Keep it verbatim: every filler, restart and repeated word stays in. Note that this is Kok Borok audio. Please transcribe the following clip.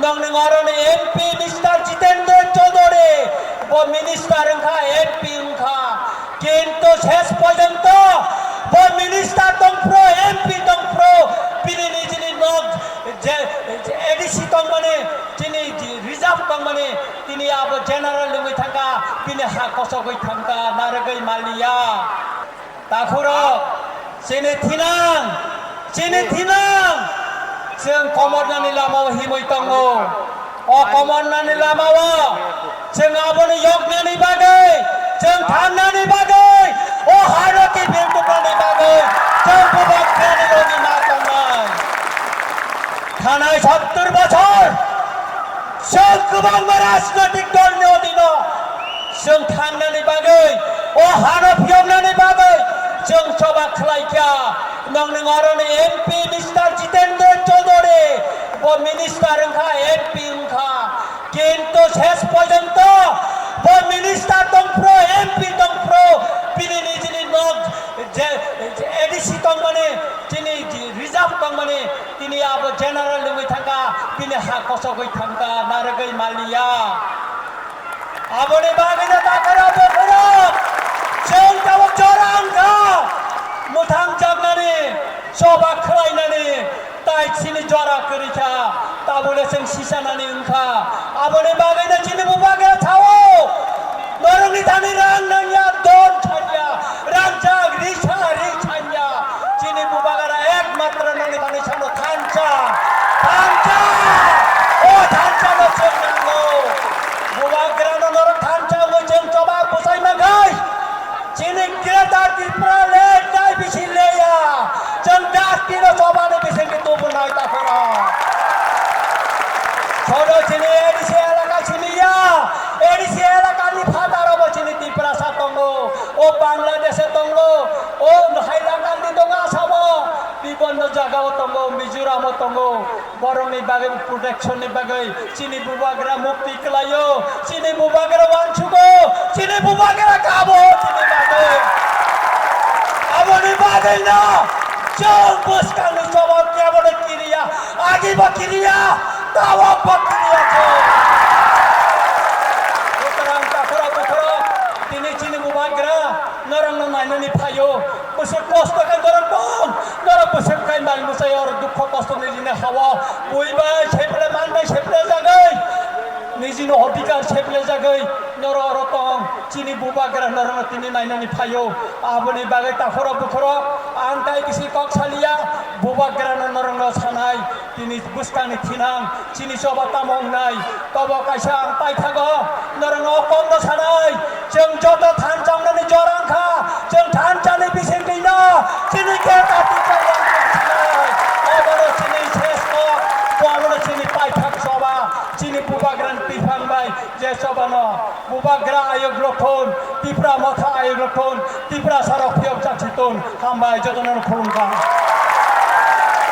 Nongni oroni M P Mister Jitendra Chaudhary, bo minister wngkha, M P wngkha, kintu ses porjonto bo minister tongphuru, M P tongphuru, bini nijini nok je, je A D C tongmani, chini reserve tongmani, tini abo general wngwi thangkha, bini ha kosogwi thangkha, narwgwi maliya. Takhurok, chini thinang, chini thinang, chwng komornani lamao himwi tongo. O komornani lamao chwng aboni yoknani bagwi, chwng thangnani bagwi, o hano kiphil tubnani bagwi chwng bubagrani logi ma tongnai. Thanai sottor bochor chwng kwbangma rajnotik dolni odino chwng thangnani bagwi, o hano phiyoknani bagwi chwng choba khlaikha. Nongni oroni M P Mister Jitendra Chaudhary, bo minister wngkha, M P wngkha, kintu ses porjonto bo minister tongphuru, M P tongphuru, bini nijini nok je, je A D C tongmani, chini reserve tongmani, tini abo general wngwi thangkha, bini ha kosogwi thangkha, narwgwi maliya. Aboni bagwino takhurok bukhurok chwng tabuk jora wngkha, mwthang jaknani, choba khlainani, tai chini jora kwrwi kha, tabukle chwng sisanani wngkha. Aboni bagwino chini bubagra sao, norokni thani rang nangya, don thangya, rangjak, risa, ri thangya. Chini bubagra ekmatro nongni thani sano thansa, thansa, o thansano chwng nango. Bubagrano norok thansa wngwi chwng choba bwsai mankhai. Chini Greater Tripura le tei bisi leya. Chwng dustbin-o chobani bisingtwi tubunai takhurok. Sodo chini A D C elaka simiya. A D C elakani phataro bo chini Tiprasa tongo. O Bangladesh-o tongo. O Hailakandi tongo Assam-o. Bibonno jaga-o tongo, Mizoram-o tongo. Borokni bagwi protection ni bagwi chini bubagra mukti kwlaio, chini bubagra wansugo, chini bubagra kabo chini bagwi. Aboni bagwino chwng bwskangni choba kebono kiriya, agibo kiriya, tabokbo kiriya chwng. Sutrang takhurok bukhurok tini chini bubagra norokno nainani phaio. Bwswk kosto khe norok tong, norok bwswk khai mal mwsai oro dukho kosto nijini hao. Bui bai seple man bai seple jagwi, nijini odhikar seple jagwi norok oro tong. Chini bubagra norokno tini nainani phaio. Aboni bagwi takhurok bukhurok ang tai bisi kok saliya, bubagrano norokno sanai. Tini bwskangni thinang chini choba tamo wngnai, tobo kaisa ang paithago norokno o kokno sanai, chwng joto thansa wngnani jora wngkha, chwng thansani bisingtwino chini khe kati chaya wngkha sinai, obono chini ses kok, obono chini paithak choba, chini bubagrani twiphang bai je chobano bubagra ayuk rokthon, Tipra motha ayuk rokthon, Tiprasarok phiyok chak si ton, hambai jotono khulumkha.